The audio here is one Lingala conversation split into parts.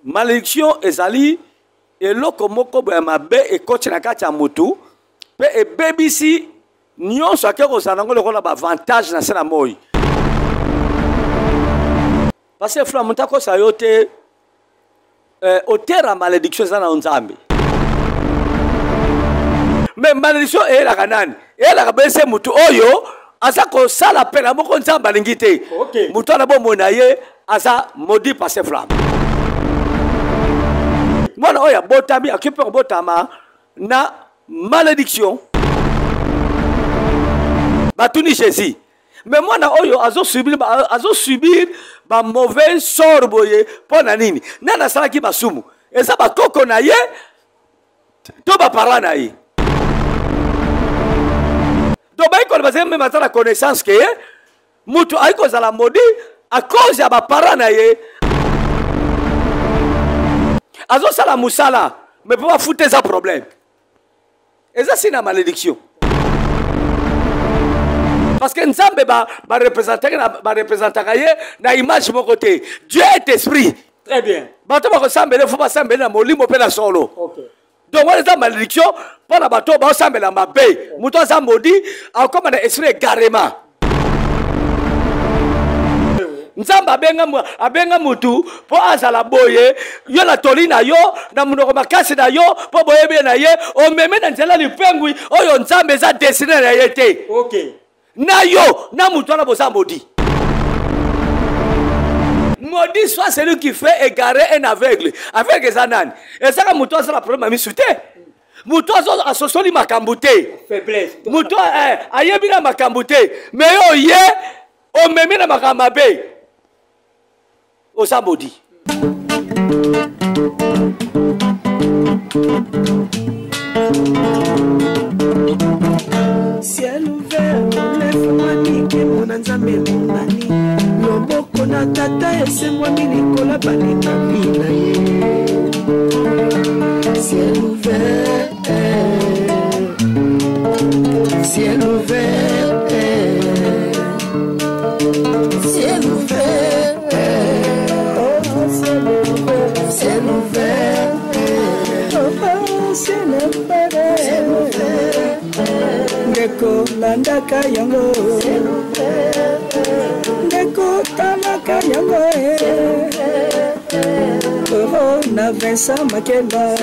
Malédiction ezali eloko moko boye ya mabe ekoti na kati ya motu mpe ebebisi nyonso ake kozala nango lokola baavantage na se na moi. Parce que fla moto akosa yo te, auteur ya malédiction eza na Nzambe. Mais malédiction eyelaka nani? Eyelaka bese motu oyo aza kosala pela moko Nzambe alingi te. Motu wana bomoi na ye aza maudit par ce flamme. Mwana oyo abotami akoki mpe kobotama na malédiction. Batuni Jésus, mais mwana oyo azosubir ba mauvais sort boye mpo na nini? Nani asalaki masumu? Eza bakoko na ye to baparent na ye? Donc bayekoli bazali meme aza na connaissance ke moto ayi kozala maudit à cause ya baparent na ye. Azosala mosala mais mpo bafuta eza problème, eza si na malédiction. Parce que Nzambe ba représentaka ye na image moko te. Dieu est esprit. Très bien. Bato bakosambela, fo basambele na molimo mpe na solo. Donc wana eza malédiction mpo na bato baosambela mabe. Moto aza maudit akóma na esprit égarement. Nzambe abenga mutu mpo azala boye, yo na toli na yo na monoko makasi na yo mpo boyebi na ye, omemi na nzela lipengwi oyo Nzambe eza destinée na ye te. Na yo na mutu wana boza maudit. Maudit soit celui qui fait égarer un aveugle. Aveugle eza nani? Ezaka moto azala problème ya misu te, moto asosoli makambo te, moto ayebi na makambo te, mais yo ye omemi na makambo mabe, oza maudit. Ciel ouvert efungwami, nkembo na Nzambe emonani, loboko na Tata esembwami likolo balingami na ye. Ciel ouvert, ciel ouvert, ciel ouvert, ciel ouvert, ciel ouvert. Ndeko, landaka yango, ndeko, talaka yango oh, na Vincent Makela.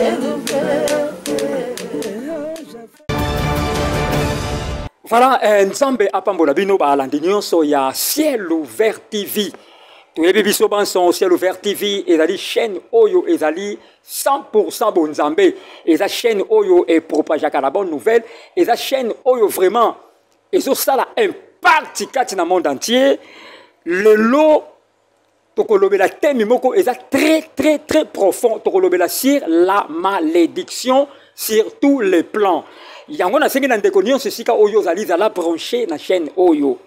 Voilà, Nzambe apambola bino balandi nyonso ya Ciel Ouvert TV. Toyebi biso banso, Ciel Ouvert TV ezali chaîne oyo ezali 100% bonzambe, eza chaîne oyo epropageaka la bonne nouvelle, eza chaîne oyo vraiment ezosala impact kati na monde entier. Lelo tokolobela thème moko eza très très très profond, tokolobela sur la malédiction sur tous les plans. Yango nasengi na ndeko nyonso esika oyo ozali, zala branché na chaîne oyo.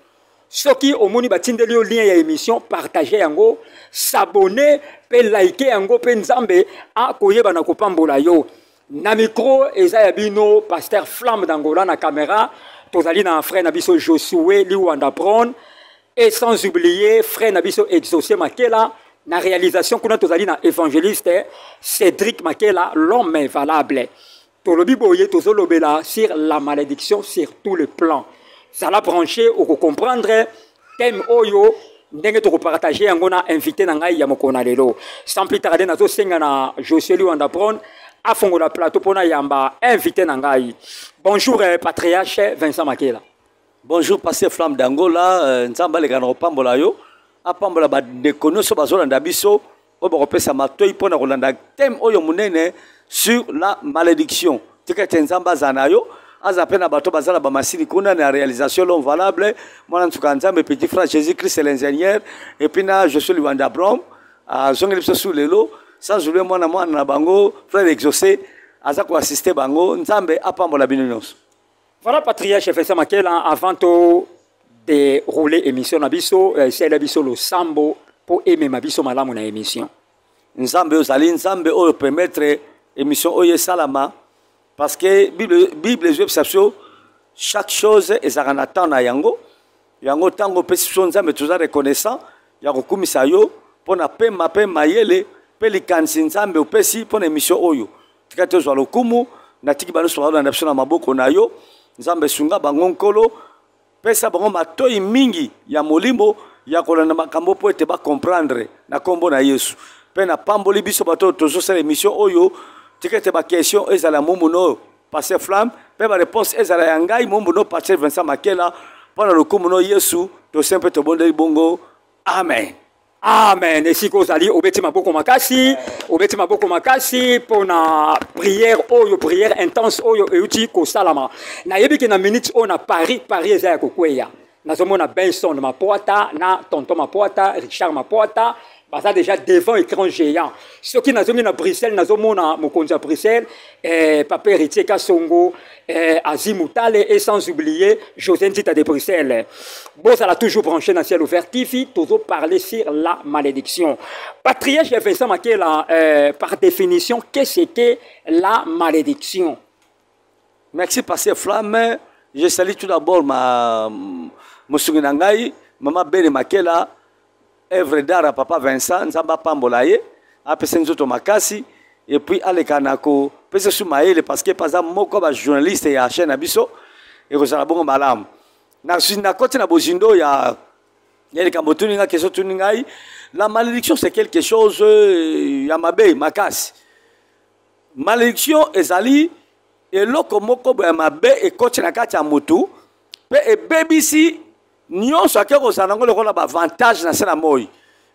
Soki omoni batindeli yo lien ya émission, partage yango, s'abonner mpe like yango, mpe Nzambe akoyeba na kopambola yo. Na micro eza ya bino pasteur Flamme d'Angola, na caméra tozali na frère na biso Josué Liwanda Bron, et sans oublier frère na biso Exaucé Makela. Na réalisation kuna tozali na évangéliste Cédric Makela, l'homme est valable. Tolobi boye, tozolobela sur la malédiction sur tout le plan. Zala branché, okocomprendre thème oyo ndenge tokopartage yango na invité na ngai ya mokolo na lelo. Sans plus tarder, nazosenga na Josué Liwanda Bron afongola plateau mpona yamba invité na ngai. Bonjour, patriarche Vincent Makela. Bonjour, pasteur Flamme d'Angola. Nzambe aleka na kopambola yo, apambola bandeko nyonso bazolanda biso oyo bakopesa matoi mpo na kolanda thème oyo monene sur la malédiction. Tika ete Nzambe aza na yo, aza mpe na bato baza na bamasini kuna na réalisation, l'homme valable, mwana nsuka ya Nzambe, petit frère Jésus Christ l'ingénieur, et puis na Josué Liwanda Brom azongeli biso su lelo, sans oublier mwana mwana na bango frère Exaucé aza koassiste bango. Nzambe apambola bino nyonso. Voilà, patriarche Vincent Makela, avant to dérouler émission na biso, esala biso losambo mpo emema biso malamu na émission. Nzambe, ozali Nzambe oyo permettre émission oyo esalama, parce que Bible ezoyebisa biso chaque chose ezalaka na temps na yango. Yango ntango opesi biso, Nzambe, toza reconnaissant ya kokumisa yo mpo na pema mpe mayele. mpe likanisi Nzambe opesi mpo na emission oyo. Tika tozwa lokumu, natiki banso balanda biso na maboko na yo. Nzambe sunga bango Nkolo, pesa bango matoi mingi ya molimo ya kolanda makambo mpo ete bacomprendre na nkombo na Yesu. Mpe napamboli biso bato oyo tozosala emission oyo, tika ete baquestion ezala momuna oyo Pasteur Flamme, mpe bareponse ezala ya ngai mombu no Pasteur Vincent Makela, mpo na lokumu no Yesu, tose mpe tobondeli bongo, amen. Amen. Esika ozali obeti maboko makasi, obeti maboko makasi mpona prière oyo, prière intense oyo euti kosalama. Nayebi ke na minute oyo na Paris, Paris eza ya kokweya. Nazomona Benson Mapoata na tonton Mapoata, Richard Mapoata, baza déjà devant écran géant. Soki nazongi na Bruxelles, nazomona mokonzi ya Bruxelles, Papa Héritier Kasongo, Azim Moutale et sans oublier José Nzita de Bruxelles. Bozala toujours branché dans Ciel Ouvert TV, toujours parler sur la malédiction. Patriarche Vincent Makela, par définition, qu'est-ce que la malédiction? Merci Pasteur Flamme. Je salue tout d'abord ma mosungi na ngai, Maman Bene Makela, œuvre d'art à Papa Vincent, Nzamba pambola ye, apesa nzoto makasi, et puis aleka na ko pesa su mayele parce que paza moko ba journaliste ya chaîne na biso ekozala bongo malamu. Na si na koti na bozindo ya ya likambo tuni nga question tuni ngai, la malédiction c'est quelque chose ya mabe makasi. Malédiction ezali eloko moko boye ya mabe ekoti na kati ya mutu pe ebebisi nyonso ake kozala nango lokola ba avantage na se na moi.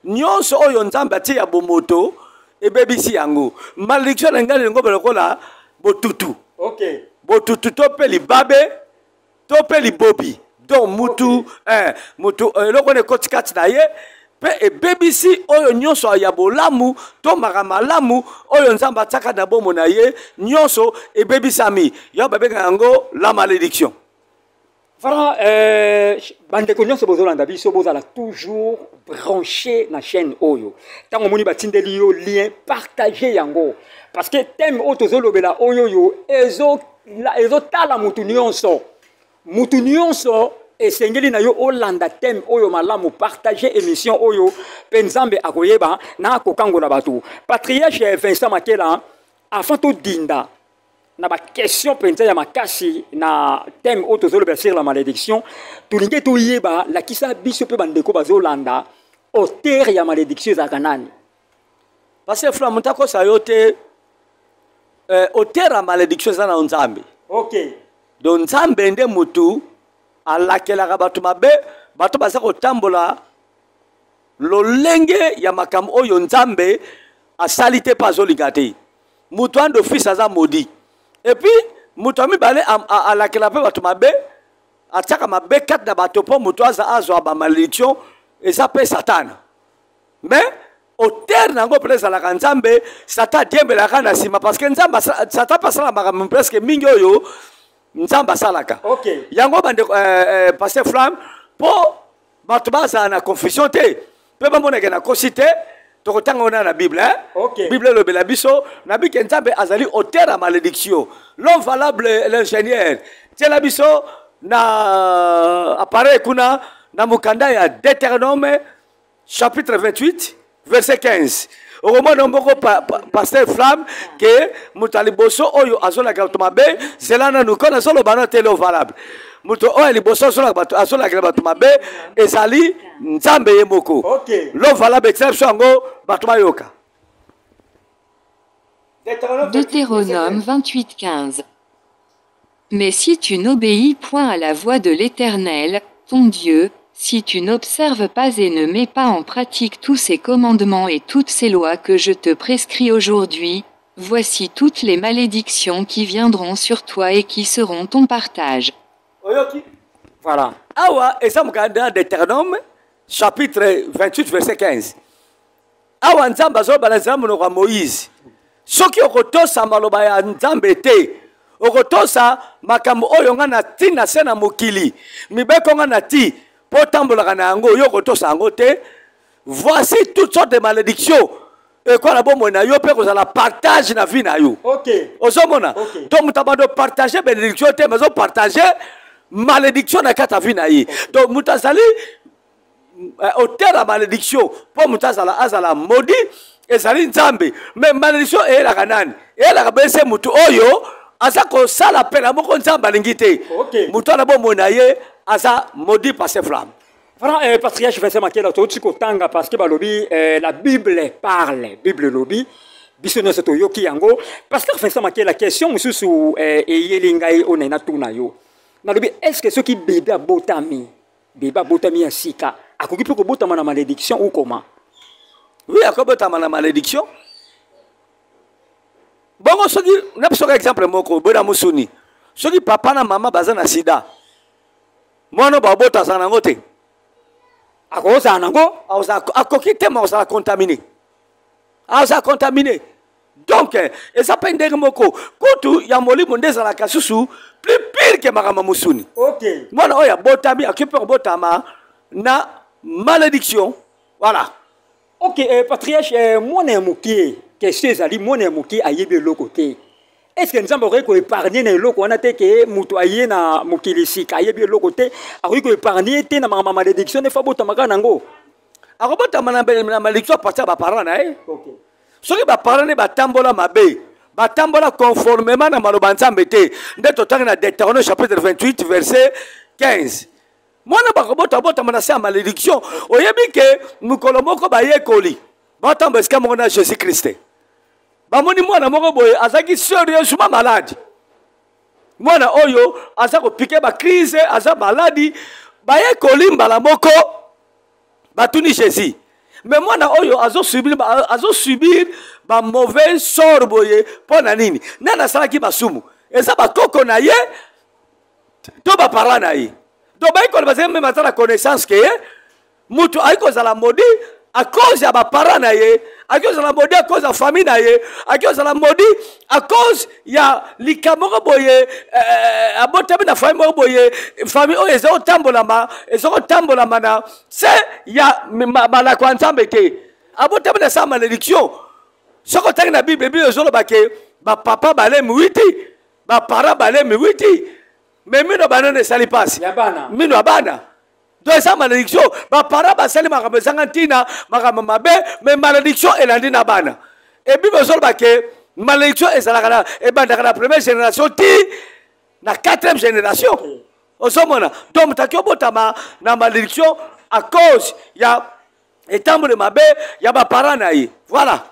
Nyonso oyo Nzambe atie ya bomoto ebebisi yango. Malédiction na ngai elingo lokola botutu. Botutu to pe libabe to pe libobi. Donc mutu, mutu eloko wana ekoti kati na ye pe ebebisi oyo nyonso ya bolamu to maka malamu oyo Nzambe atiaka na bomo na ye, nyonso ebebisami. Yo babengaka yango la malédiction. Voilà, bandeko nyonso bozolanda biso, bozala toujours branché na chaîne oyo. Tango omoni batindeli yo lien, partager yango. Parce que thème oyo tozolobela oyo yo, ezotala mutu nyonso. Mutu nyonso esengeli na yo olanda thème oyo malamu, partager émission oyo, pe Nzambe akoyeba na kokangola bato. Patriarche Vincent Makela, avant todinda na ba question penza ya makasi na thème oyo tozolobela sur la malédiction, tolingi toyeba lakisa biso pe bandeko bazolanda auteur ya malédiction ezalaka nani? Parce que Flamme, moto akosa yo te auteur ya malédiction eza na Nzambe. Donc Nzambe nde motu alakelaka bato mabe, bato baza kotambola lolenge ya makambo oyo Nzambe asali te mpe azolinga te. Moto wana d'office aza maudit. Et puis moto ya mibale alakela mpe bato mabe, atiaka mabe kati na bato mpo moto azwa ba malédiction, eza mpe Satana. Mais auteur na yango mpe ezalaka Nzambe, Satan adiembelaka na nsima parce que Nzambe Satan mpe asala makambo presque mingi oyo Nzambe asalaka. Yango bandeko Pasteur Flamme, mpo bato bazala na confusion te, mpe bamonake na kosi te, tokotanga wana na Bible, hein? Bible elobela biso, na bike Nzambe azali auteur ya malédiction. L'homme valable, l'ingénieur, tiela biso na appareil kuna na mokanda ya Deutéronome chapitre 28 verset 15. Okomona moko Pasteur Flamme ke moto ya liboso oyo azolaka bato mabe, zela nanu ko nazoloba na tele valable. Moto oyo ya liboso azolaka bato, azolakela bato mabe ezali Nzambe ye moko. L'homme valable etiela biso yango bato bayoka. Deutéronome 28, 15. Mais si tu n'obéis point à la voix de l'Éternel, ton Dieu, si tu n'observes pas et ne mets pas en pratique tous ses commandements et toutes ses lois que je te prescris aujourd'hui, voici toutes les malédictions qui viendront sur toi et qui seront ton partage. Oyoki. Voilà. Awa, et ça, mon Deutéronome, chapitre 28, verset 15. Awa, Nzambe azoba na nzambe monoko ya Moïse. Soki okotosa maloba ya Nzambe te, okotosa makambo oyo nga na ti na se na mokili, mibeko nga na ti po otambolaka na yango, yo okotosa yango te. Voici toutes sortes de malédictions ekola bomoi na yo mpe kozala partage na vie na yo. Ozomona? Donc moto abando partager bénédiction te, mais azo partager malédiction na kati ya vie na ye. Donc moto azali auteur ya malédiction mpo moto azala maudit, Ezali Nzambe. Mais malédiction eyelaka nani? Eyelaka bese motu oyo aza kosala pela moko Nzambe alingi te. Motu wana bomoi na ye aza maudit par ses flammes. Voilà, patriarche Vincent Makela, touti kotanga parce que balobi la Bible parle, Bible lobi. Biso nyonso toyoki yango. Pasteur Vincent Makela, question mosusu eyeli ngai oyo naina tuna yo. Nalobi, est-ce que soki bébé abotami, bébé abotami ya sika, akoki mpe kobotama na malédiction ou comment? Oui, akobotama na malédiction. Bongo soki na biso ka exemple moko boye na mosuni, soki papa na mama baza na sida, mwana babota azala nango te. Akozala nango? Akoki te, ma kozala contaminé. Aza contaminé. Donc eza mpe ndenge moko kutu ya molimo nde ezalaka susu plus pire ke makambo ya mosuni. Mwana oyo abotami akoki mpe kobotama na malédiction. Voilà. Ok, patriarche, mwana ya moke, question ezali mwana ya moke ayebi eloko te. Est-ce que Nzambe akoki koépargner na eloko wana te ke moto aye na mokili sika ayebi eloko te, akoki koépargner te na makambo ya malédiction nde fa botama kaka nango? Akobotama na malédiction à partir ya baparent na ye. Soki baparent ne batambola mabe, batambola conformément na maloba Nzambe te, nde totangi na Deutéronome chapitre 28 verset 15. Mwana bakobota botama na se ya malédiction. Oyebi ke mokolo moko bayekoli batambola esika moko na Jésus Christ, bamoni mwana moko boye azalaki sérieusement malade. Mwana oyo aza kopike ba crise, aza maladi. Bayekoli mbala moko batuni Jésus, mais mwana oyo azosubir ba mauvais sort boye mpo na nini? Nani asalaki masumu? Eza bakoko na ye to baparent na ye? Donc bayekoli bazali meme aza na connaissance ke moto ayi kozala maudit à cause ya baparent na ye, akoki kozala maudit à cause ya famille na ye, akoki kozala maudit à cause ya likambo moko boye, abotami na famille moko boye, famille oyo eza kotambolama, eza kotambolama na se ya malako ya Nzambe te, abotami na sa malédiction. Soki otangi na Bible, Bible ezoloba ke bapapa balemi witi, baparent balemi witi, mais mino banene esali mpasi Ya bana. Mino ya bana. Donc eza malédiction. Baparent basali makambo ezanga ntina, makambo mabe, mais malédiction elandi na bana. Et Bible ezoloba ke malédiction ezalaka na, ebandaka na première génération ti na quatrième génération. Ozomona? Donc moto akoki obotama na malédiction à cause ya etamboli mabe ya baparent na ye. Voilà.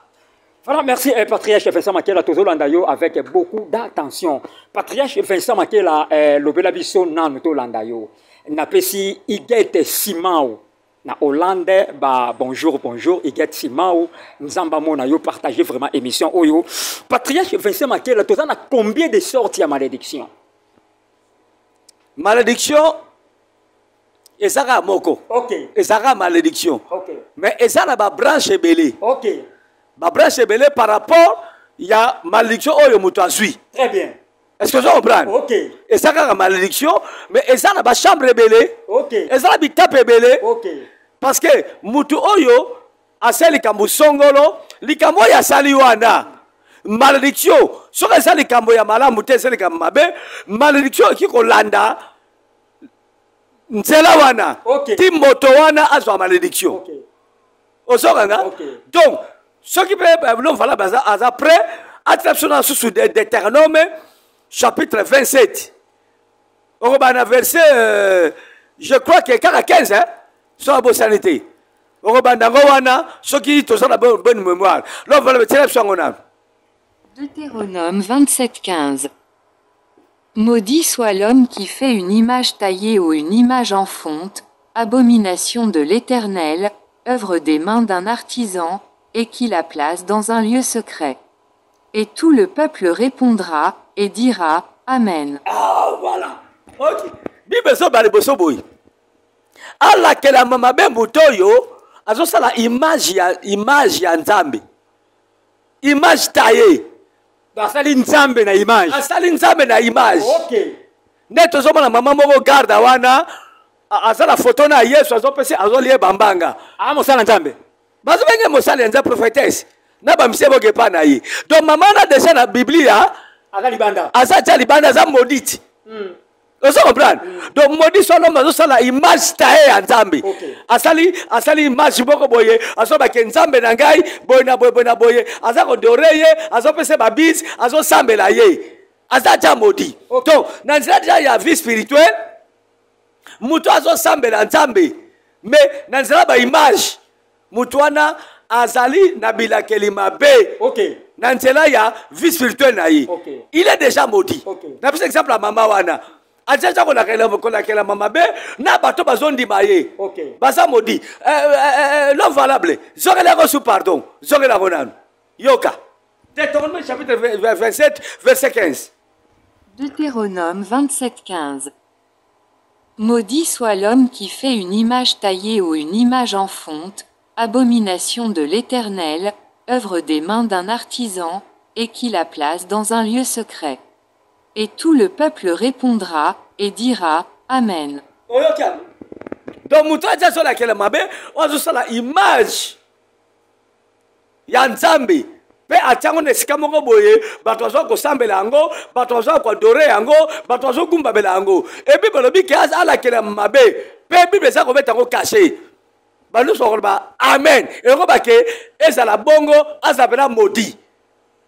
Voilà, merci, Patriarche Vincent Makela, tozolanda yo avec beaucoup d'attention. Patriarche Vincent Makela, lobela biso nanu tolanda yo. Napesi Igete Simao na Hollande, ba bonjour, bonjour Igete Simao, Nzamba mona yo partager vraiment émission oyo. Patriarche Vincent Makela, tozana combien de sortes ya malédiction? Malédiction ezaka moko. Ezaka malédiction. Mais eza na ba branche ebele. Ba branche ebele par rapport ya malédiction oyo moto azwi. Très bien. Est-ce que vous comprenez? Eza kaka malédiction, mais eza na ba chambre ebele. Eza na bitape ebele. Parce que moto oyo asali likambo songolo, likambo oyo asali wana malédiction, soki eza likambo ya malamu te, eza likambo mabe, malédiction ekoki kolanda nzela wana. Ti moto wana azwa malédiction. Ozokanga? Donc soki mpe l'homme valable aza prêt, atila biso na susu de Deutéronome chapitre 27. Okobanda na verset, je crois que kaka 15, hein? So abosani te. Okobanda yango wana soki toza na bonne mémoire. L'homme valable, tiela biso yango nanu. Deutéronome 27, 15. Maudit soit l'homme qui fait une image taillée ou une image en fonte, abomination de l'Éternel, œuvre des mains d'un artisan, et qui la place dans un lieu secret. Et tout le peuple répondra, et dira, Amen. Ah, voilà. Ok. Bible so bale boso boy. Allah kela mama be mutoyo, azosala image ya, image ya Nzambe. Image taillée. Basali Nzambe na image. Asali Nzambe na image. Nde tozomona mama moko garde wana, azala photo na Yesu, azopesi, azolie bambanga. Ah, mosala Nzambe. Bazobenge mosala ya Nzambe, prophétesse. Na ba misie boke pa na ye. Donc mama na déjà na Biblia, aza libanda. Aza tia libanda, aza maudite. Ozo comprendre? Donc maudit soit l'homme azosala image taye ya Nzambe. Asali asali image moko boye, azoloba ke Nzambe na ngai boye na boye boye na boye, aza kodore ye, azopesa ba bise, azosambela ye. Aza ja maudit. Donc na nzela deja ya vie spirituelle, moto azosambela Nzambe, mais na nzela ba image, moto wana azali na bilakeli mabe. Na nzela ya vie spirituelle na ye. Il est déjà maudit. Napesa exemple ya mama wana. Aza kolakelama mabe na bato bazondima ye. Baza maudit. L'homme valable. Zongela yango sous pardon. Zongela yango nanu. Yoka. Deutéronome chapitre 27 verset 15. Deutéronome 27, 15. Maudit soit l'homme qui fait une image taillée ou une image en fonte, abomination de l'Éternel, œuvre des mains d'un artisan, et qui la place dans un lieu secret. Et tout le peuple répondra, et dira, Amen. Oyoki yango? Donc moto atia azolakela mabe, oyo azosala image ya Nzambe mpe atia yango na esika moko boye, bato bazwa kosambela yango, bato bazwa koadore yango, bato bazogumbamela yango. E Bible elobi ke alakela mabe, mpe Bible eza kobeta yango kashe. Bato nyonso bakoloba amen, eloko bake ezala bongo, azala mpena maudit.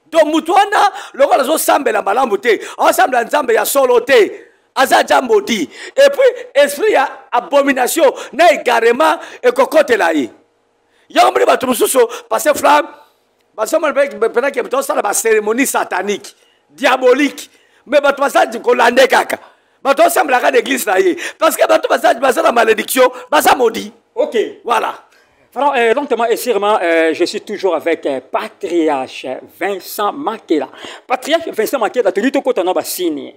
Donc moto wana lokola azosambela malamu te, azosambela Nzambe ya solo te, aza ja maudit. Et puis esprit ya abomination na égarement ekokotela ye. Yango moni bato mosusu Pasteur Flamme basomana mpena ke tosala ba cérémonie satanique diabolique, mais bato baza kolande kaka, bato basambelaka na église na ye parce que bato baza na malédiction, baza maudit. Voilà. Alors, lentement et sûrement, je suis toujours avec Patriarche Vincent Makela. Patriarche Vincent Makela, tu dis tout côté na signe.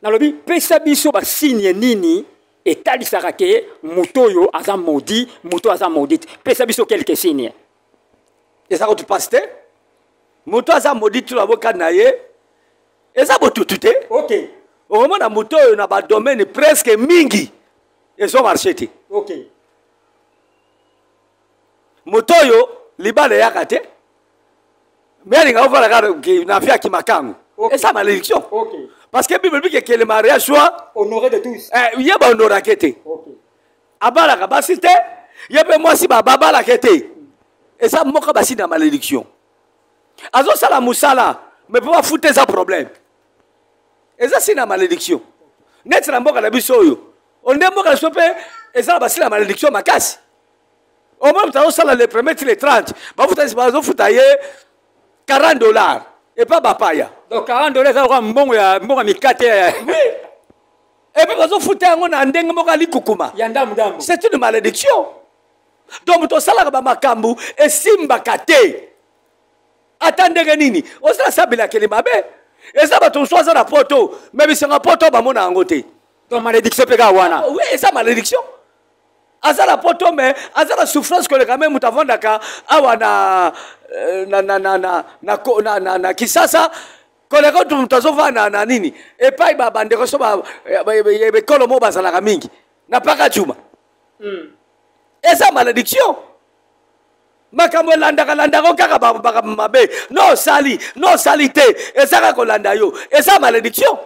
Nalobi pesa biso ba signe nini etalisaka ke moto oyo aza maudit, moto aza maudite. Pesa biso quelques signes. Eza ko tupasi te. Moto aza maudit tu na boka na ye. Eza botutu te. Okomona moto oyo na ba domaine presque mingi ezo marché te. Moto oyo libala eyaka te. Mais alinga ofala kaka na vie ya kimakangu. Eza malédiction. Parce que Bible dit que le mariage soit honoré de tous. Ye ba honorake te. Abalaka basi te, ye pe mwasi ba babalaka te. Eza moko basi na malédiction. Azosala musala, mais po bafuta eza problème. Eza si na malédiction. Neti na mboka na biso oyo. Onde mboka na biso pe eza na basi na malédiction makasi. Au moins, moto azosala le premier ti le 30, bafuta, bazofuta ye quarante dollars et pas bapaya. Donc quarante dollars eza lokola mbongo ya mbongo ya mikate ya Oui. Et puis bazofuta yango na ndenge moko ya likukuma. Ya ndambu ndambu. C'est une malédiction. Donc moto osalaka ba makambo esimbaka te. Ata ndenge nini, osala sabelakeli mabe. Eza bato mosusu aza na poto, mais bisengo ya poto bamona yango te. Donc malédiction mpe kaka wana. Ah, oui, eza malédiction. Aza na poto, mais aza na souffrance koleka même moto avandaka awa na Kinshasa, koleka moto moto azovanda na nini epai bandeko so ekolo moko bazalaka mingi na paka juma. Eza malédiction. Makambo elandaka landaka kaka makambo mabe. No osali, no osali te, eza kaka kolanda yo. Eza malédiction.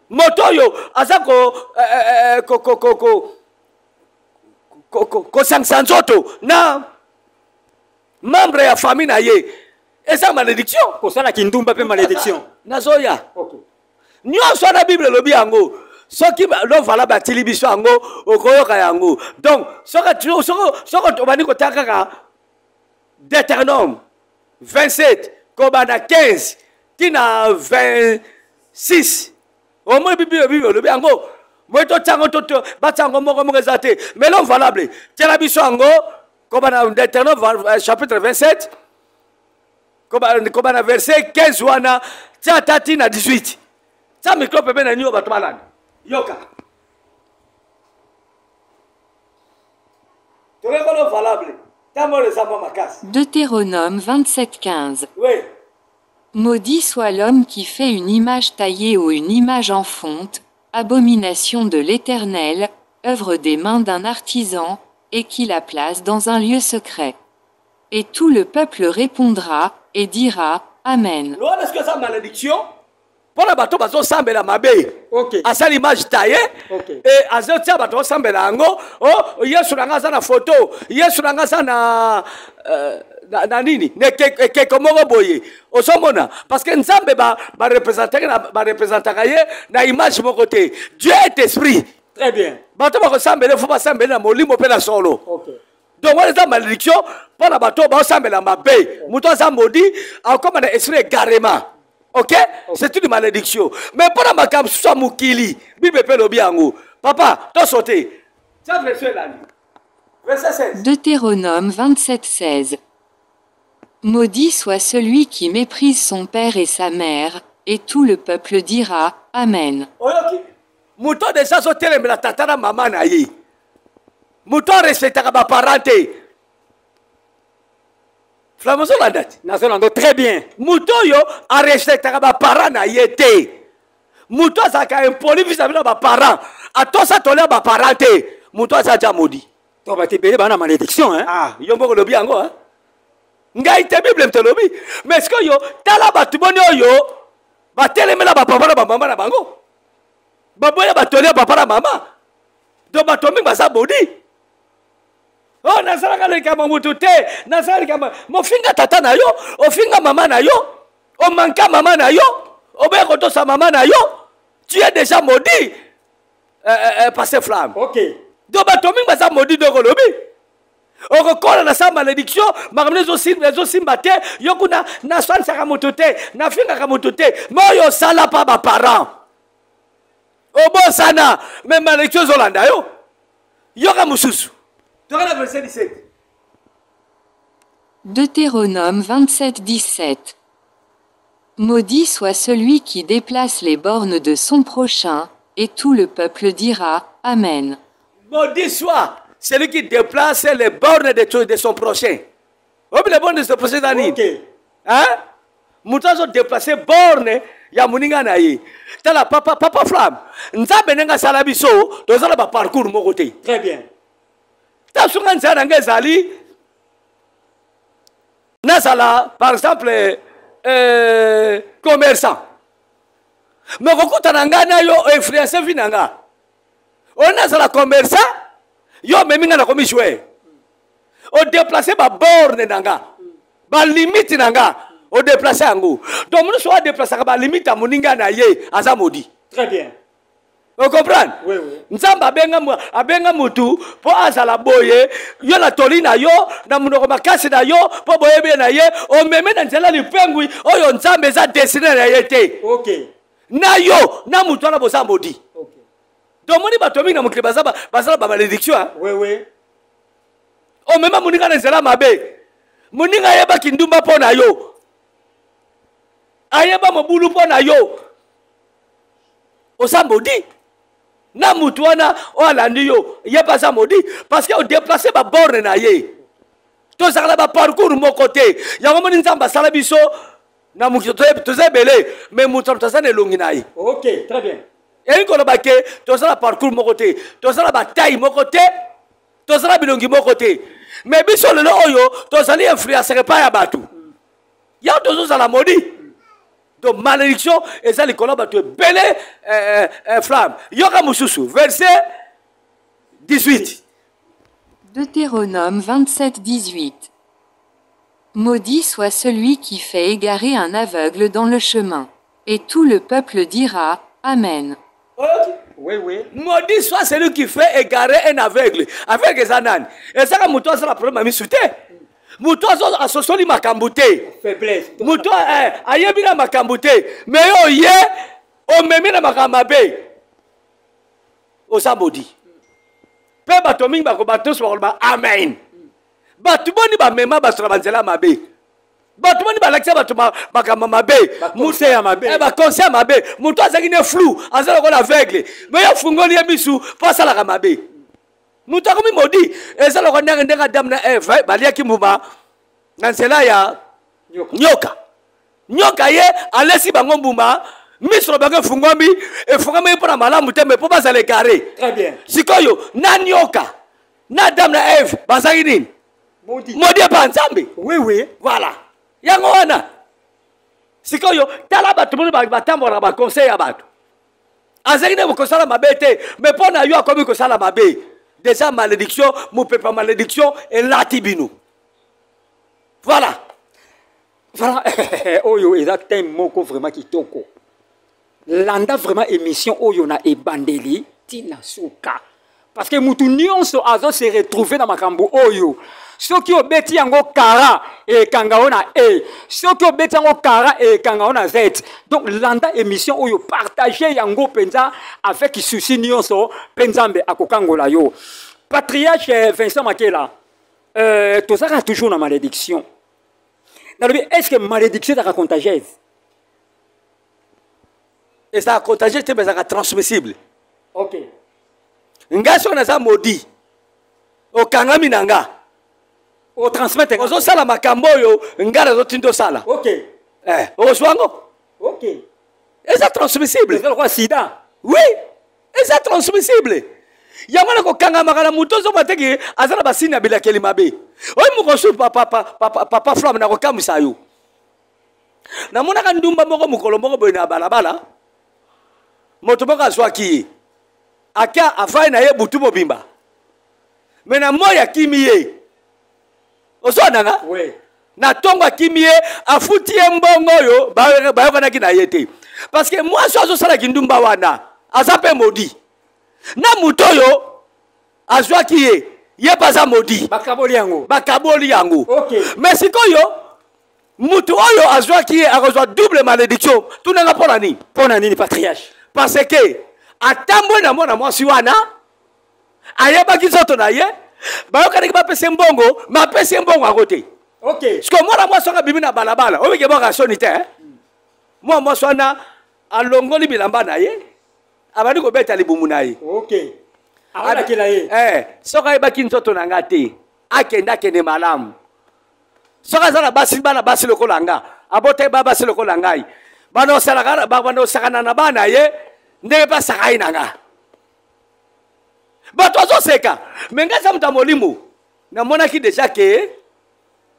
Moto oyo aza kosangisa nzoto na membre ya famille na ye, eza malédiction. Kosala kindumba pe malédiction. Nazoya. Nyonso wana Bible elobi yango. Soki lovala batili biso yango, okoyoka yango. Donc, soki obandi kotanga kaka Deutéronome 27 kobanda 15 tina 26, omoni Bible elobi yango. Moi, totia yango, batia yango moko moko eza te. Mais l'homme valable, tiela biso yango, kobanda Deutéronome chapitre 27, kobanda verset 15 wana, tia ata tina 18. Tia micro pembeni na nio bato balanda. Yoka. Toyeba l'homme valable. Tango eza mwa makasi. Deutéronome 27, 15. Oui. Maudit soit l'homme qui fait une image taillée ou une image en fonte, abomination de l'Éternel, œuvre des mains d'un artisan, et qui la place dans un lieu secret. Et tout le peuple répondra, et dira, Amen. Loin est-ce que ça malédiction? mpo na bato bazosambela mabe. Asali image taye e azotia bato basambela yango. O oh, Yesu na nga aza na foto, Yesu na nga aza na na nini, ekeko moko boye. Ozomona, parce que Nzambe barepresentaka ye na image moko te. Dieu est esprit. Très bien. Bato bakosambela, fo basambela na molimo mpe na solo. Donc wana eza malédiction mpo na bato baosambela mabe. Moto aza maudit, akoma na esprit égarement. Ok, c'est une malédiction. Mais mpo na makambo mosusu ya mokili, Bible mpe elobi yango. Papa, tosote tia verset elandi, verset 16. Deutéronome 27, 16. Maudit soit celui qui méprise son père et sa mère, et tout le peuple dira: Amen. Oyoki? Moto deja azotelemela tata na mama na ye, moto arespectaka baparent te. Flamme, ozolanda te? Nazolanda très bien. Moto oyo arespectaka baparent na ye te, moto azalaka impoli vis-à-vis na baparent, atosa tolia baparent te, moto aza ja maudit. To bato ebele baa na malédiction, hein? Ah, yo moko olobi yango, hein? Ngai te, Bible moto elobi. Mais sikoyo tala bato boni oyo batelemela bapapa na bamama na bango, baboya batolia papa na mama. Donc bato mingi baza maudit. Oh, nasalaka likambo motu te, nasala likambo mofinga tata na yo, ofinga mama na yo, omanka mama na yo, oboya kotosa mama na yo, tu es déjà maudit. Pasteur Flamme. Donc bato mingi baza maudit. Donc olobi okokola na sa malédiction, makambo ezosimba te. Yo kuna naswanisaka motu te, nafingaka motu te, me oyo osala mpa baparent obosana, me malédiction ezolanda yo. Yoka mosusu, toka na verset 17. Deutéronome 27, 17. Maudit soit celui qui déplace les bornes de son prochain, et tout le peuple dira: Amen. Maudit soit celui qui déplace les bornes de son prochain. Obi les bornes de son prochain eza nini? Hein? Moto azodeplace borne ya moninga na ye. Tala, papa, papa Flamme, Nzambe ndenge asala biso, toza na baparcours moko te. Très bien. Ta songa nzela na ngai ezali nazala par exemple commerçant, mais kokuta na ngai na yo influence vie na nga oyo nazala commerçant, yo omemi ngai nakomi joueur, odeplace baborne na nga, balimite na nga, odeplace yango. Donc mono so adeplasaka balimite ya moninga na ye, aza maudit. Très bien. Ocomprendre? Oui. Nzambe abenga mutu mpo azala boye. Yo na toli na yo, na monoko makasi na yo, mpo boyebi na ye, omemi na nzela lipengwi oyo Nzambe eza destine na ye te. Na yo na mutu wana boza maudit. Tomoni bato mingi na mokili baza na bamalédiction, hein? Oui. Omema moninga na nzela mabe, moninga ayebaki ndumba mpo na yo, ayeba mobulu mpo na yo, oza maudit. Na mutu wana oyo alandi yo, ye mpe aza maudit, parce que odeplace baborne na ye. Tozalaka na baparcours moko te. Yango moni Nzambe asala biso na mokili, toza ebele, mais moto na moto aza na elongi na ye. Ok, très bien. Elingi koloba ke toza na parcours moko te, toza na bataille moko te, toza na bilongi moko te. Mais biso lelo oyo tozali influenceur epai ya bato, yango tozozala maudit. Donc malédiction eza likolo ya bato ebele. Flamme, yoka mosusu, verset 18. Deutéronome 27, 18. Maudit soit celui qui fait égarer un aveugle dans le chemin. Et tout le peuple dira: Amen. Ok. Oui. Maudit soit celui qui fait égarer un aveugle. Aveugle eza nani? Ezaka moto azala problème ya misu te, moto asosoli makambo te. Faiblesse. Moto ayebi na makambo te, mais yo ye omemi na makambo mabe, oza maudit. Mpe bato mingi bato nyonso bakoloba amen. Bato boni bamema bato na banzela mabe? Bato boni balakisa bato makambo mabe? Baconseil ya mabe. Baconseil ya mabe. Moto azalaki ne flou, aza lokola aveugle, mais yo afungoli ye misu mpo asalaka mabe, moto akomi maudit. Eza lokola ndenge Adam na Eve baliaki mbuma na nzela ya nyoka. Nyoka. Nyoka ye alesi bango mbuma, miso na bango efungwami, efungwami mpo na malamu te, mais mpo bazala égaré. Très bien. Sikoyo na nyoka na Adam na Eve bazalaki nini? Maudit. Maudit epa Nzambe. Oui. Voilà, yango wana. Sikoyo tala bato moni batambolaka baconseil ya bato. Azalaki nde kosala mabe te, mais mpo na yo akomi kosala mabe. Déjà malédiction, mopepa malédiction elati bino. Voilà. Voilà, oyo eza thème moko vraiment kitoko. Landa vraiment émission oyo na ebandeli tina suka. Parce que mutu nyonso azo se retrouver na makambo oyo. Soki obeti yango kara ekanga yo na E, soki obeti yango kara ekanga yo na Z. Donc landa émission oyo, partager yango penza avec souci nyonso, pe Nzambe akokangola yo. Patriarche Vincent Makela, tozaka toujours na malédiction. Nalobi, est-ce que malédiction ezalaka contagieuse? Ezalaka contagieuse te, mais ezalaka transmissible. Ok. Nga soki naza maudit, okangami na nga. Otransmettre nga. Ozosala makambo oyo nga nazotinda osala. Ok. Okozwa yango? Ok. Eza transmissible. Eza lokola sida. Oui, eza transmissible. Yango na kokangamaka na moto ozomona te ke aza na basini ya bilakeli mabe. Oyo mokosu papa Flamme na kokamwisa yo. Namonaka ndumba moko mokolo moko boye na balabala. Moto moko azwaki ye. Aka afai na ye butu mobimba. Mais na moi akimi ye. Ozwa nanga? Oui. Na tongo akimi ye, afuti ye mbongo oyo bayokanaki na ye te. Parce que mwasi oyo azosala kindumba wana, aza pe maudit. Na moto oyo azwaki ye, ye pe aza maudit. Bakaboli yango. Bakaboli yango. Ok. Mais sikoyo moto oyo azwaki ye akozwa double malédiction. Tunanga mpo na nini? Mpo na nini, patriarche? Parce que atamboli na mwana mwasi wana, ayebaki nzoto na ye, bayokanaki bapesa ye mbongo, mais apesi ye mbongo yango te. Ok. Parce que mwana mwasi wana abimi na balabala, oyoki ebwaka soni te, hein? Mwana mwasi wana alongoli bilamba na ye, abandi kobeta libumu na ye. Ok. Abalakela ye. Soki ayebaki nzoto na nga te, akende, akende malamu. Soki aza na basi, bana basi lokola nga, abota ye bana basi lokola ngai. Bana osalaka, ba, bana osakana na bana ye, ndenge mpe asaka ye na nga. Bato azoseka, mais ngai aza moto ya molimo. Namonaki déjà ke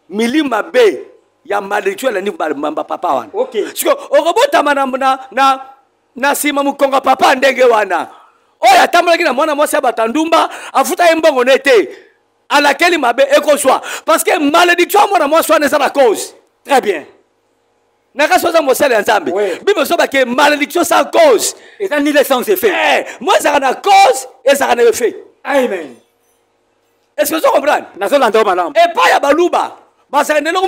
milimo mabe ya malédiction elandi ba papa wana. Ok. Siko okobotama na nsima mokongo ya papa ndenge wana. Oyo atambolaki na mwana mwasi ya bato ya ndumba, afuta ye mbongo ne te. Alakeli mabe ekozwa. Parce que malédiction ya mwana mwasi wana eza na cause. Très bien. Na kasi oza mosali ya Nzambe. Oui. Bible ezoba ke malédiction sans cause. Eza ni le sans effet. Moi ezalaka na cause, ezalaka na effet. Amen. Est-ce que vous comprenez? Nazolanda yo malamu. Epai ya baluba, bazalaka na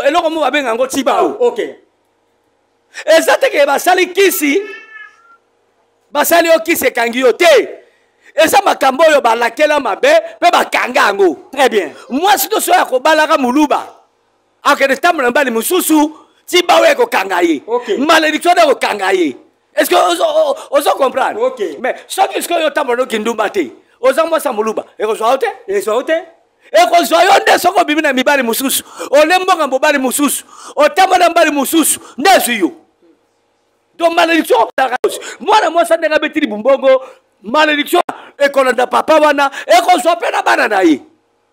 eloko moko babenga yango tibao. Ok. Eza te ke basali kisi, basali yo kisi ekangi yo te. Eza makambo oyo balakela mabe pe bakanga yango. Très bien. Mwasi nyonso oyo akobalaka moluba, akende tambola na mobali mosusu, tibao ekokanga ye. Ok. Malédiction nde ekokanga ye. Est-ce que ozo comprendre? Ok. Mais soki sikoyo otambola noki ndumba te, oza mwasi ya moluba, ekozwa yo te? Ekozwa yo te? Ekozwa yo nde soki obimi na mibali mosusu, olembonga mobali mosusu, otambola na mobali mosusu, nde ezwi yo. Donc malédiction, mwana mwasi ndenge abeti libumbongo, malédiction ekolanda papa wana, ekozwa mpe na bana na ye.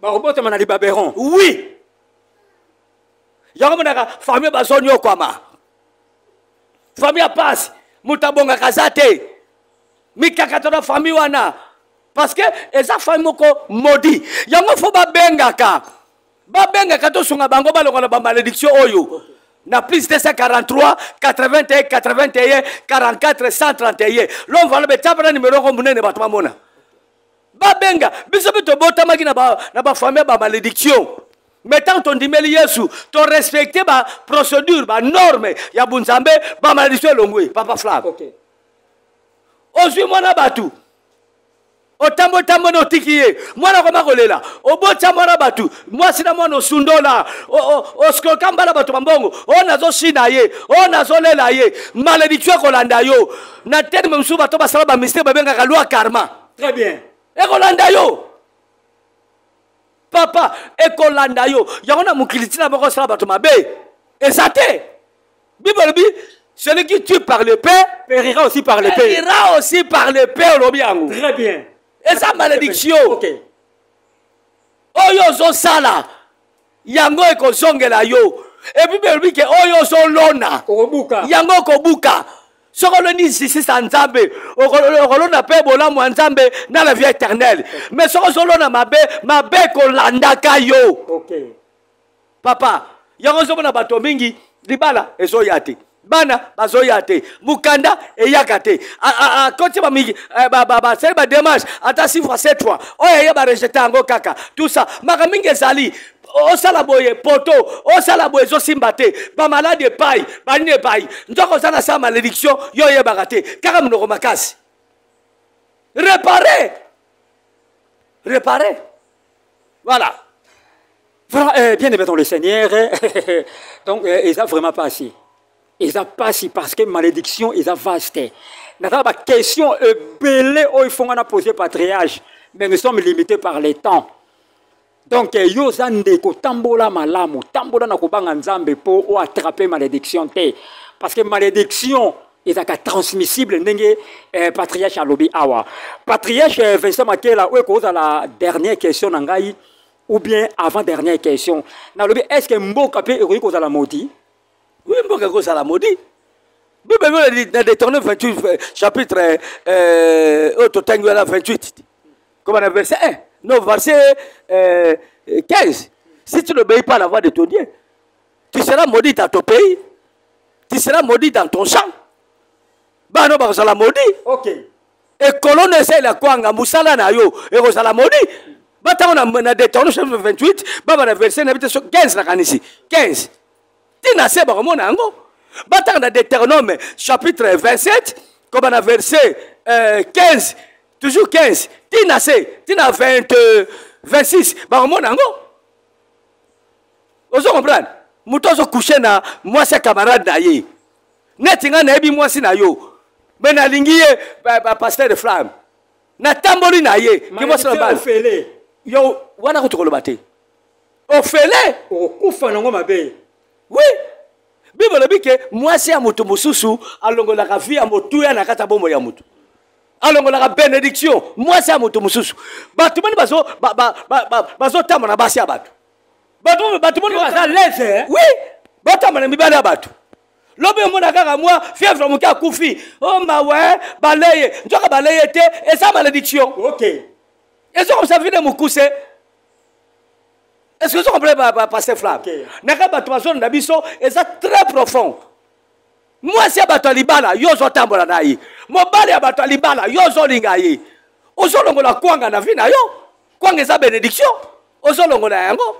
Bakobotama na libaberon. Oui. Yango monaka famille bazonyokwama. Famille ya pasi, moto abongaka aza te. Mikakato na famille wana. Parce que eza famille moko maudit. Yango fo babengaka. Babengaka tosunga bango balongola ba malédiction oyo. Na plus 243, 81, 81, 44, 131. L'homme va le mettre na numéro ko munene bato bamona. Babenga, biso pe tobotamaki na ba famille ba malédiction. Mais tant tondimeli Yesu, to respecter ba procédure, ba norme ya bunzambe, ba malédiction elongwe, Papa Flav. Ok. Ozwi mwana batu. Otambo tambo no tiki ye. Mwana koma kolela. Obotya mwana batu. Mwasi na mwana osundola. Oskoka mbala batu bambongo. O nazo shina ye. O nazo lela ye. Malédiction ekolanda yo. Na terme mosusu bato basala ba mystère babengaka loi karma. Très bien. Ekolanda yo. Papa, ekolanda yo. Yango na mokili tina moko osala bato mabe. Eza te. Bible elobi, celui qui tue par l'épée périra aussi par l'épée. Périra aussi par l'épée, olobi yango. Très bien. Eza malédiction. Ok. Oyo ozosala, yango ekozongela yo. Et puis elobi ke oyo ozolona yango okobuka. Soki oloni justice ya Nzambe, okolona mpe bolamu ya Nzambe na la vie éternelle. Mais soki ozolona mabe, mabe ekolandaka yo. Papa, yango ozomona bato mingi libala ezoya te, bana bazoya te, mokanda eyaka te, akoti basali badémarche ata 6 fois 7 fois, oyo eye barejete yango kaka. Tout ça, makambo mingi ezali. Osala boye poto, osala boye ezosimba te, bamaladi epai, banini epai, nzoka oza na sa malédiction, yo oyebaka te, kaka monoko makasi. Réparé, réparé, voilà. Voilà, bien aimé dans le Seigneur, donc ils ont vraiment pas assez. Ils ont pas assez parce que malédiction, ils ont vaste. N'a pas question belé où il faut on a posé patriarche, mais nous sommes limités par les temps. Donc yo zande ko tambola malamu, tambola na ko banga Nzambe po o attraper malédiction te, parce que malédiction ezaka transmissible ndenge patriarche alobi awa. Patriarche Vincent Makela, oyo kozala la dernière question na ngai ou bien avant dernière question. Nalobi, est-ce que mboka pe ekoki kozala maudit? Oui, mboka ekozala maudit. Bible elobi na Deutéronome 28, chapitre, oyo totangi wana 28, comme na verset 1, non, verset 15. Si tu n'obéis pas à la voix de ton Dieu, tu seras maudit dans ton pays, tu seras maudit dans ton champ. Bano bakozala maudit. Ekolo na esala kwanga musala na yo ekozala maudit. Batango na Deutéronome chapitre 28, baba na verset na bite so 15 na kanisi. 15. Tina se bakomona yango. Batango na Deutéronome chapitre 27, comme na verset 15, toujours 15. Tina se, tina 26, bakomona yango. Ozo comprendre? Moto azo coucher na mwasi ya camarade na ye. Neti nga nayebi mwasi na yo. Mais nalingi ye, ba pasteur de flamme. Natamboli na ye, ki mwasi na bana. Ofele. Yo, wana kutu koloba te. Ofele. Okokufa nango mabe. Oui. Bible elobi ke mwasi ya moto mosusu alongolaka vie ya motuya na kati ya bomoi ya moto. Alongolaka bénédiction mwasi ya moto mosusu. Bato boni bazotambola na basi ya bato. Bato, bato boni baza lese, hein? Oui. Batambola na mibali ya bato. Lobi omona kaka mwa fièvre moke akufi. Oh mawe, baleye. Nzoka baleye te, eza malédiction. Ezo comme ça vide mokuse. Est-ce que vous comprenez, pasteur Flamme? Naka bato bazona na biso, eza très profond. Mwasi ya bato ya libala, yo ozotambola na ye. Mobali ya bato ya libala, yo ozolinga ye. Ozolongola kwanga na vie na yo. Kwanga eza bénédiction. Ozolongola yango.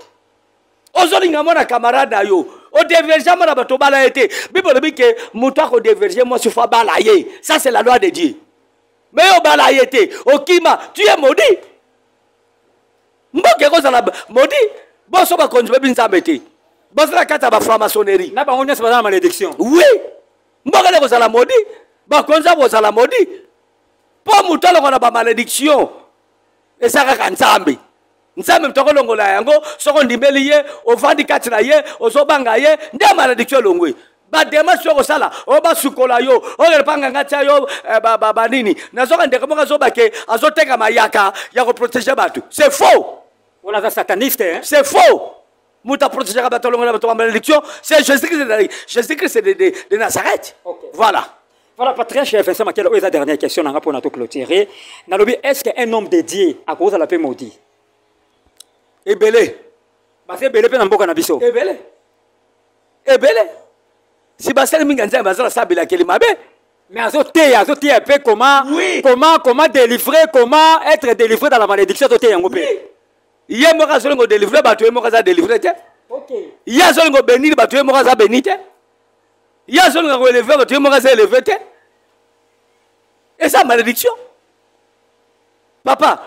Ozolinga mwana camarade na yo. Odeverge mwana bato bala ye te. Bible elobi ke moto akodeverge mwasi fo abala ye. Ça c'est la loi de Dieu. Mais yo bala ye te. Okima, tu es maudit. Mboka ekozala maudit. Boso bakonzi bayebi Nzambe te. Bazala kati ya ba franc-maçonnerie. Na bango nyonso baza na malédiction. Oui. Mboka nde ekozala maudit. Bakonzi bakozala maudit. Po moto alongola ba malédiction. Eza kaka Nzambe. Nzambe moto akolongola yango, soko ondimeli ye, ovandi kati na ye, ozobanga ye, nde malédiction elongwe. Ba démarche oyo kosala, oyo basukola yo, oyo lepanga nga tia yo ba nini. Nazoka ndeko moko azoba ke azoteka mayaka ya koprotéger bato. C'est faux. Wana aza sataniste, hein? C'est faux. Moto aprotéger bato alongola bato ba malédiction, c'est Jésus-Christ de, Jésus-Christ de Nazareth. Voilà. Voilà, Patriarche Vincent Makela, oyo eza dernière question nanga mpona to clôturer. Nalobi, est-ce qu'un homme dédié à cause de la paix maudit? Ebele. Parce que ebele pe na mboka na biso. Ebele. Ebele. Si basali mingi nzambe bazala sabela keli mabe. Mais azoteya, azoteya pe comment, comment, comment délivrer, comment être délivré dans la malédiction, azoteya yango pe. Oui. Ye moko azolingo délivrer bato, ye moko aza délivrer te. Ye azolingo bénir bato, ye moko aza béni te. Ye azolinga ko élever bato, ye moko aza élevé te. Et ça, malédiction. Papa,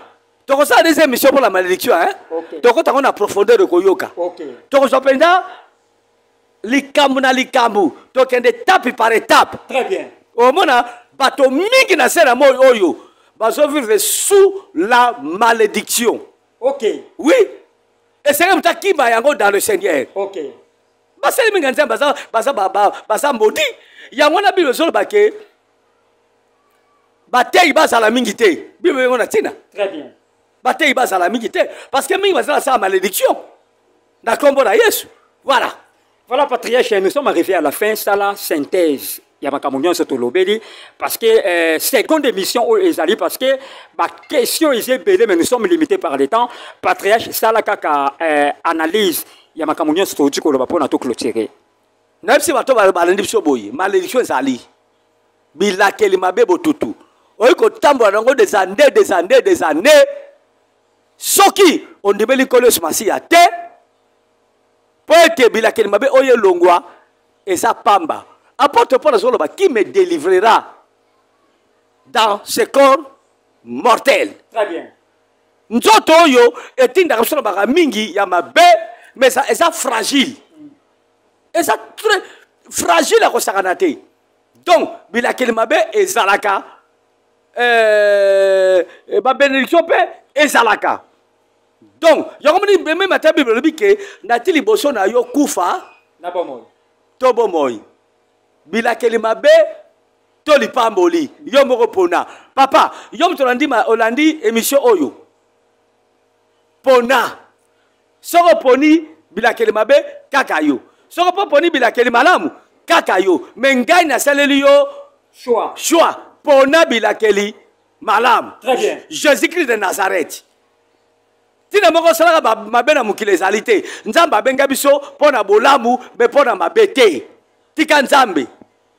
tokosala des émissions pour la malédiction, hein? Tokota ngo na profondeur de koyoka. Tokozwa mpenza likambo na likambo, tokende étape par étape. Très bien. Omona bato mingi na se na moi oyo bazo vivre sous la malédiction. Oui. Et c'est comme ça qui m'a yango dans le Seigneur. Basali mingi nzambe baza, baza, ba, ba, baza maudit. Yango na Bible ezoloba ke batei bazala mingi te. Bible yango na tina. Très bien. Batei bazala mingi te parce que mingi bazala sa malédiction. Na kombo na Yesu. Voilà. Voilà, patriarche, nous sommes arrivés à la fin. Ça, la synthèse. Ya makambo nyonso tolobeli parce que seconde émission oyo ezali, parce que baquestion eza ebele, mais nous sommes limités par le temps. Patriarche, sala kaka analyse ya makambo nyonso touti koloba mpona toclôturer. Nayebisi bato balandi biso boye: malédiction ezali bilakeli mabe, botutu oyi kotambola nango des années, des années, des années. Soki ondimeli Nkolo Yesu Masiya te, mpo ete bilakeli mabe oyo elongwa, eza pamba. Apôtre Paul azoloba: "Qui me délivrera dans ce corps mortel?" Très bien. Nzoto oyo etindaka biso na baka mingi ya mabe, mais eza fragile, eza très fragile ya kosakana te. Donc bilakeli mabe ezalaka, babénédiction mpe ezalaka. Donc yango moni, même ata Bible elobi ke nati liboso na yo kufa na bomoi. To bomoi, bilakeli mabe to lipamboli, yo moko pona. Papa, yo moto olandi, olandi émission oyo, pona. Soki oponi bilakeli mabe, kaka yo. Soki mpo oponi bilakeli malamu, kaka yo. Mais ngai nasaleli yo choix. Choix, pona bilakeli malamu. Très bien. Jésus-Christ de Nazareth, ntina moko osalaka mabe na mokili ezali te. Nzambe abenga biso mpo na bolamu, mais mpo na mabe te. Tika Nzambe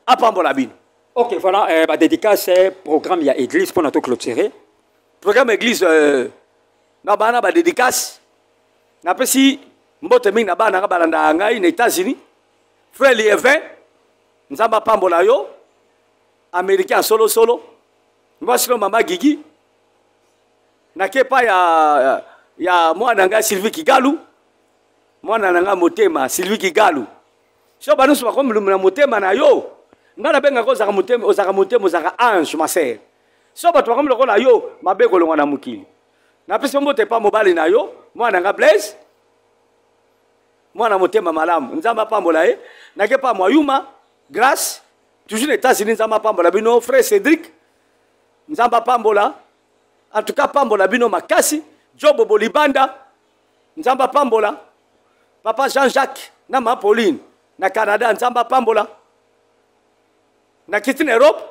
apambola bino. Ok, voilà, badédicace, programme ya église mpona toclôturer. Programme église, na bana, badédicace, napesi mbote mingi na bana nanga balandaka ngai na États-Unis. Frère Lievin, Nzambe apambola yo, Américain ya solosolo, mwasi no mama Gigi. Nake epai ya mwana ngai Sylvie Kigalu, mwana na ngai motema Sylvie Kigalu. So banyonso bakomi na motema na yo, ngai nabengaka ozalaka motema, ozalaka motema, ozalaka ange, ma sœur. So bato bakomi lokola yo, mabe kolongwa na mokili. Napesi mbote epa mobali na yo, mwana nga Blaise, mwana motema malamu, Nzambe apambola ye. Nake pa Mwayuma Grâce, toujours na États-Unis, Nzambe apambola bino. Frère Cédric, Nzambe apambola, en tout cas pambola bino makasi. Jobo Bolibanda, Nzambe apambola. Papa Jean-Jacques na ma Pauline na Canada, Nzambe apambola. Nakiti na Europe,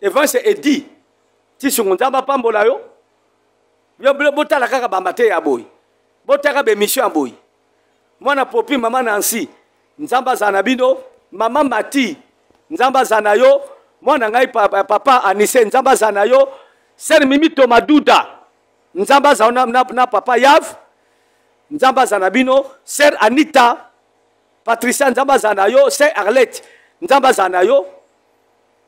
Evance Edi Tisungu, Nzambe apambola yo. Yo botala kaka bamate ya boye, botaka bémission ya boye. Mwana Popi, mama Nancy, Nzambe azala na bino. Mama Mati, Nzambe azala na yo. Mwana ngai papa Anise, Nzambe azala na yo. Sœur Mimi Tomaduda, Nzambe azala na papa Yav, Nzambe azala na bino. Sœur Anita Patricia, Nzambe azala na yo. Sœur Arlette, Nzambe azala na yo.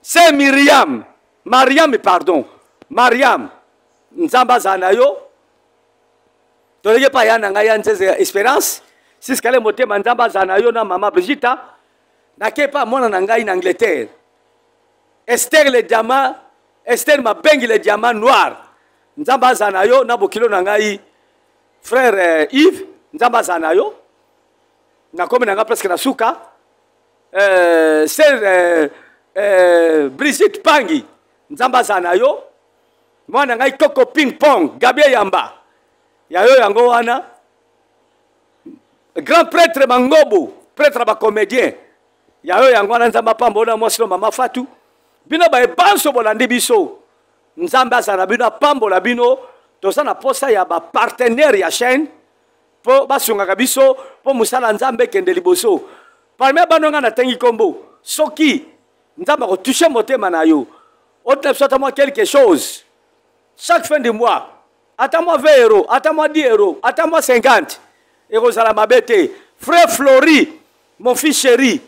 Sœur Miriam, Mariam, pardon, Mariam, Nzambe azala na yo. Toleki epai ya na ngai ya Nzeze ya Espérance Siskale motema, Nzambe azala na yo na mama Brigita. Nake epai mwana na ngai na Angleterre, Esther le diamant, Esther Mabengi le diamant noir, Nzambe azala na yo na bokilo na ngai frère Yves, Nzambe azala na yo. Nakomi na ngai presque na suka. Sœur Brigitte Pangi, Nzambe azala na yo. Mwana ngai Koko Ping Pong Gabie Yamba ya yo, yango wana. Grand prêtre Mangobo, prêtre ya bacomédien ya yo, yango wana. Nzambe apambola mwasi no mama Fatu. Bino baebanso bolandi biso, Nzambe azala na bino, apambola bino. Toza na posa ya bapartenaire ya chaîne mpo basungaka biso mpo mosala Nzambe ekende liboso. Parmi bano ngai natangi nkombo, soki Nzambe akotouche motema na yo, otina biso ata mwa quelque chose chaque fin du mois, ata mwa 20 euro, ata mwa 10 euro, ata mwa 50, ekozala mabe te. Frère Flori, mon fils chéri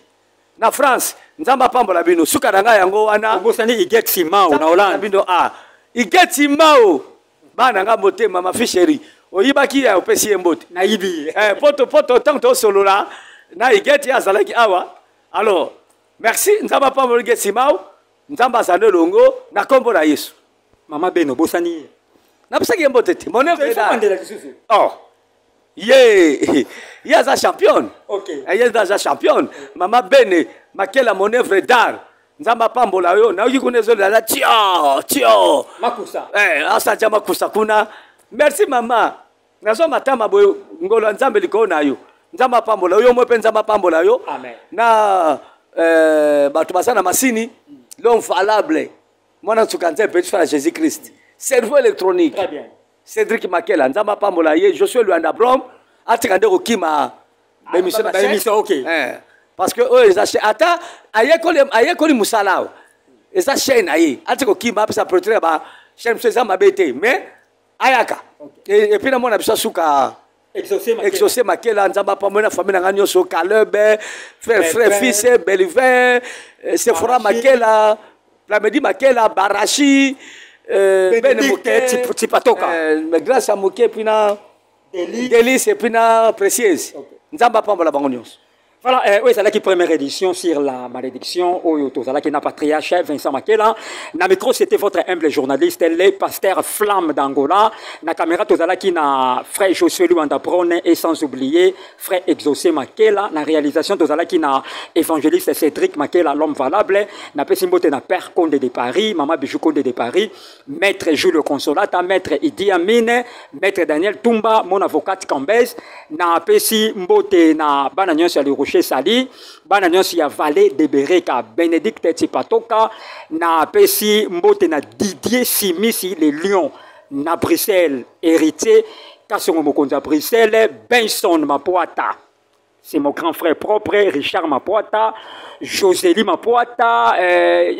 na France, Nzambe apambola bino. Suka na ngai yango wana. Obosani Iget Simao na Hollande. Bino a Iget Simao, bana nga motema, ma fille chérie, oyibaki ya opesi ye mbote. Nayibi. Poto poto, ntango tosolola na Iget, ye azalaki awa. Alors merci, Nzambe apambola Iget Simao, Nzambe azala elongo na nkombo na Yesu. Mama Beno, bosani. Napesaki ye mbote te, mon œuvre. Bandela lisusu. Oh, ye aza championne. Okay. Ye aza championne, mama Bene Makela, mon œuvre d'art, Nzambe apambola yo. Nayoki kuna ezolela tio tio. Makusa. Asatia makusa kuna. Merci mama, nazwa matama boye, ngolo ya Nzambe likolo na yo. Nzambe apambola yo, yo moko mpe Nzambe apambola yo. Amen. Na bato baza na masini, l'homme valable, mwana nsuka Nzambe, petit frère Jésus Christ, cerveau électronique. Très bien. Cédric Makela, Nzambe apambola ye. Josué Luanda Brom, atika nde kokima baémission na Ba émission, ok. Parce que oyo eza chaîne, ata ayekoli mosala awa, eza chaîne na ye, atika kokima, apesa producteur ya ba chaîne mosusu, eza mabe te, mais ayaka. Et puis namona biso asuka. Exaucé Makela. Exaucé Makela, Nzambe apambola na famille na nga nyonso, Caleb, frère, frère, Belvin. fils, Belvin, Sephora Barachi. Makela, Plamedi Makela, Barachi, Ben Bénédicte Moke, Tipatoka. Mais grâce à Moke, puis na Délice. Délice, et puis na Précieuse. Ok. Nzambe apambola bango nyonso. Voilà, oui, c'est la première édition sur la malédiction. Oyo tozalaki na patriarche Vincent Makela. Na micro, c'était votre humble journaliste, le pasteur Flamme d'Angola. Na caméra, tozalaki na frère Josué Luanda Brone et sans oublier frère Exaucé Makela. Na réalisation, tozalaki na évangéliste Cédric Makela, l'homme valable. Na pesi mbote na père Condé de Paris, maman Bijou Condé de Paris, maître Jules Consolata, maître Idi Amine, maître Daniel Tumba, mon avocat Cambès. Na pesi mbote na bana nyonso ya Rocher Sali, bana nyonso ya Vallée de Bereka, Bénédicte Tsipatoka, na pesi mbote na Didier Simisi, le lion, na Bruxelles, héritier, Kasongo Mokonzi ya Bruxelles, Benson Mapoata. C'est mon grand frère propre, Richard Mapoata, Josélie Mapoata,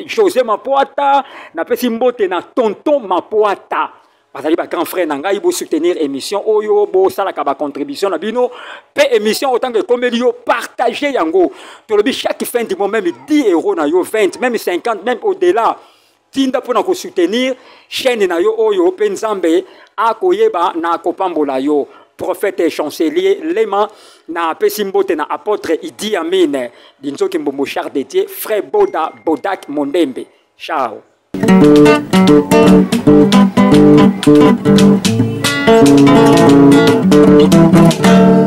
José Mapoata, na pesi mbote na Tonton Mapoata. Bazali ba grand frère na ngai, bo soutenir émission oyo, bo salaka ba contribution na bino, pe émission autant que komeli yo partager yango. Tolobi chaque fin du mois même 10 euros na yo, 20, même 50, même au-delà. Tinda pona ko soutenir chaîne na yo oyo pe Nzambe akoyeba na kopambola yo. Prophète et chancelier Lema na pesi mbote na apôtre Idi Amin Dinzoki Mbombo char de Dieu, frère Boda Bodak Mondembe. Ciao.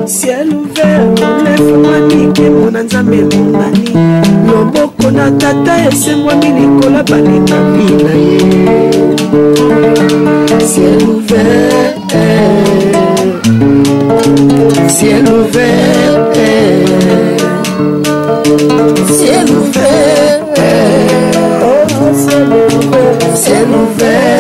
Ciel ouvert, lefungwami, nkembo na Nzambe emonani. Loboko na tata esengwami likolo balekami na ye. Ciel ouvert, ciel ouvert, ciel ouvert, oh, ciel ouvert, ciel ouvert.